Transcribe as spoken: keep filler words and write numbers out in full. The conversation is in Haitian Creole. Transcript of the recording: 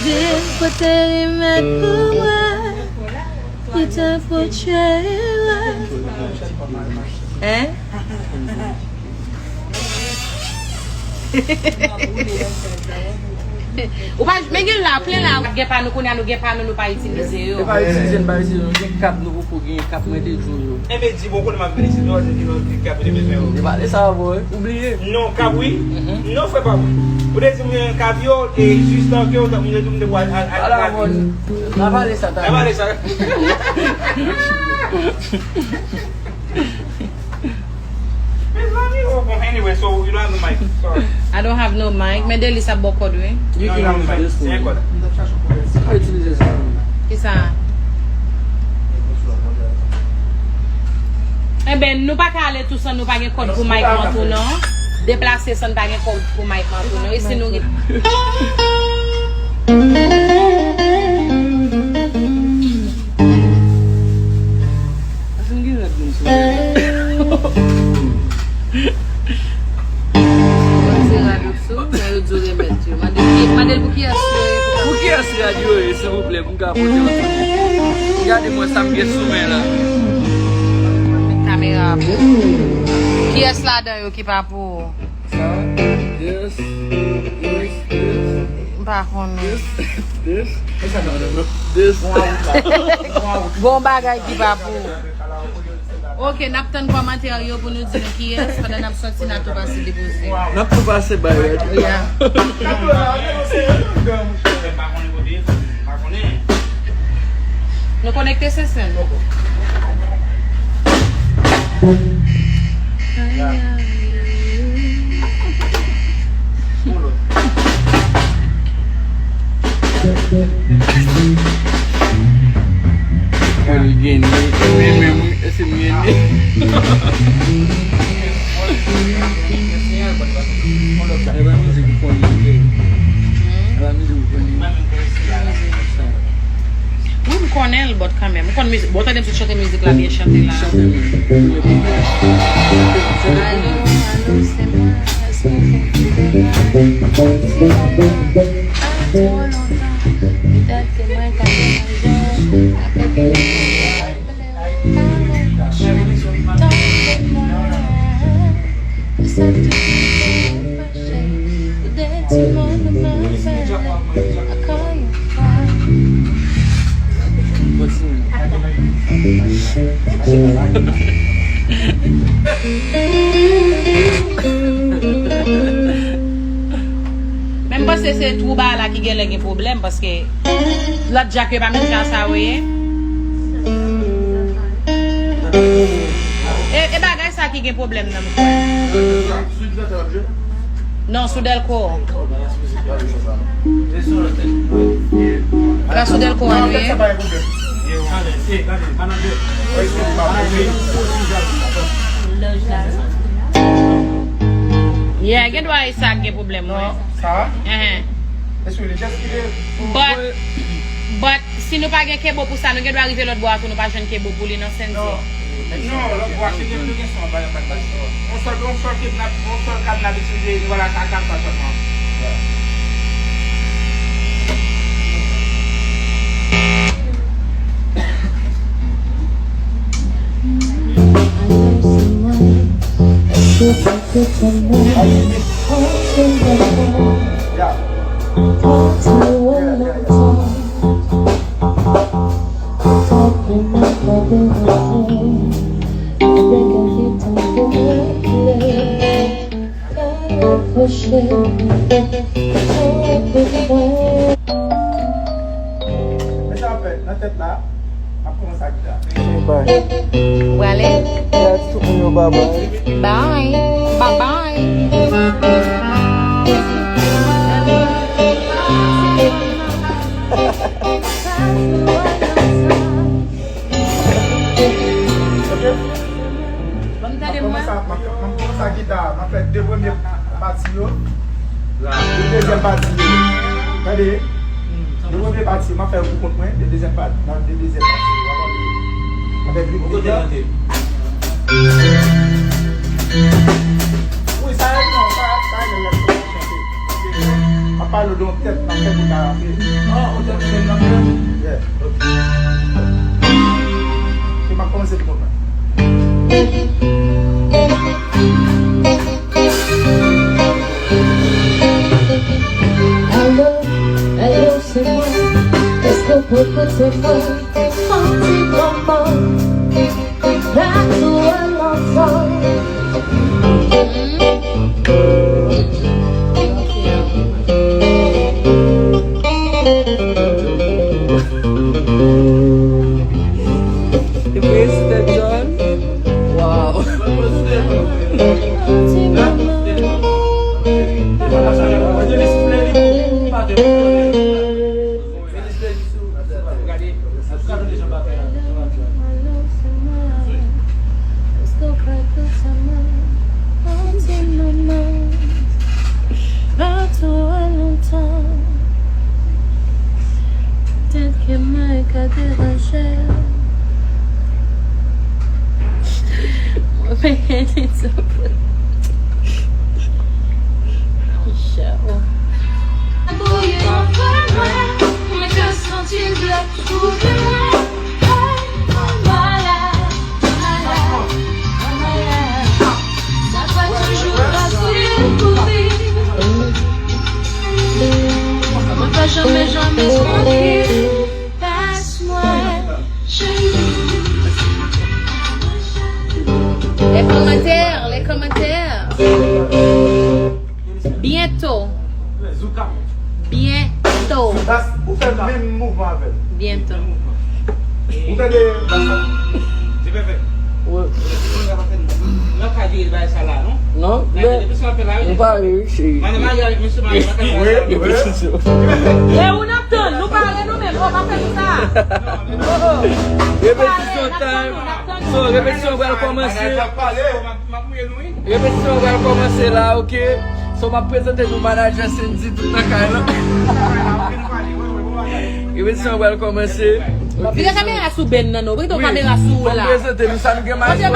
Depote limit pou mwen, li te foutre. Hein? Ou pa, men gen la, plen la, gen pa nou kounye a, nou gen pa nou, nou pa itilize yo. Nou pa itilize, nou pa itilize, nou gen kap nou poko gen, kap mwen te di w yo. Enben, di bon kote m ap vin isit, nou di ki nou ki kap de bezwen yo. Li pale sa avè w, wi. Ou bliye? Non, kap wi. Non, frè pa m. Ou te di m gen kap yo, e jis nan ke w, tankou m te di m te pral al, al, al. N a pale sa talè. N a pale sa. Mezanmi, oh, bon, anyway, so you don't have the mic. Sorry. I don't have no mic. Men Delis ap bò kòd, wi. You can use this one. Ki sa? Enben, nou pa ka ale tou san nou pa gen kòd pou mic lan tou, non. Deplase san n pa gen kòd pou mic lan tou, non. E si nou gen Mwen se rad ou sou, men yo di w remèt yo. Mande ki, mande l pou kiyès yo ye, pou kiyès rad yo ye, silvouplè, pou m ka pote yon ti. Gade mwen sa m gen sou men la. Kamera ap. Kiyès ladan yo ki pa pou ou? Sa, this, this, this. M pa konnen. This, this, this. Gon bagay ki pa pou ou. Ok, n ap tann kòmantè yo pou nou di nou kiyès, pandan n ap sòti, n a tou pase depoze. N ap tou pase bay yo. Yeah. Nou konekte Sensen. Fò l gen ni, men menm, wi, èske m gen ni? E pa mizik ou konnen, wi. E pa mizik ou konnen. Wi, m konnen l, but kanmenm. M konn mizik. Bon, tande m sot chante mizik la, byen chante la. Chante, wi. Alo, alo, se mwen. Èske w konn kite la? Sa twò lontan. Dat ke mwen ka deranj ou. Apre ke Men m panse se twou ba la ki genlè gen pwoblèm, paske lòt djak yo pa menm jan sa yo ye. E, e bagay sa ki gen pwoblèm nan, m kwè. Non, sou Delco. Sa sou Delco a nou ye? Yeah, gen dwa e sa k gen pwoblèm, wi. Sa? Enhen. But, but, si nou pa gen kebo pou sa, nou gen dwa rive lòt bò a tou, nou pa jwenn kebo pou li nan Sense. Non. Non, lòt bò a, se gen, nou gen son, pa, pa, pa. On sèl, on sèl kidnap, on sèl kad n ap itilize, nou wè la, ka, ka, ka sèlman. Mete apèl nan tèt la. Ap kòmanse ak gita. Bye. Ou prale? Yes, tout moun yo, bye bye. Bye. Bye bye. Ok, Ban m tande m wè. M ap kòmanse a, m ap, m ap kòmanse a gita a. M ap fè de premye pati yo. De dezyèm pati yo. Tande. De premye pati yo, m ap fè yo pou kont mwen. De dezyèm pati, nan de dezyèm pati yo. W ap tande. Avèk ritm gita. Wi, sa e non, sa, sa e lè lè. M ap pale w de yon tèt, m ap fè pou ta rantre. Oh, yon tèt ki fè l rantre? Yeah. Ok. E m ap kòmanse pou mwen. Alo, alo, se mwen. Èske w pral koute mwen? Yon ti moman. Back to a long song. Depi Esther John. Wow. Pa twò lontan. Petèt ke mwen ka deranje. Mwen peye li tou. Michel. Mwen ka santi l blòk sou mwen. Hey, mwen malad, mwen malad, mwen malad. Sa pa toujou fasil pou viv. Mwen pa janmen, janmen trankil. Pas mwen, cheri. Les commentaires, les commentaires. Bientôt. Bientôt. Ou fè menm mouvman avè l. Bientôt. Ou tande bas la? Ti pepe. Wi. Nan ka jere bagay sa la, non? Non, men nou pare, wi, cheri. Mwen nan maryaj avèk mesye, mwen nan ka jere bagay sa. Wi, wi. E ou n ap tann, nou pare nou menm, oh, pa fè nou sa. Oh, oh. Repetisyon time. So, repetisyon pral kòmanse. Repetisyon pral kòmanse la, ok? So, m ap prezante nou manajè Sendy tout nan kay lan. Repetisyon pral kòmanse. Ok, vire kamera sou Ben nan, non. Vire kamera sou ou la. Prezante nou sa nou gen maji.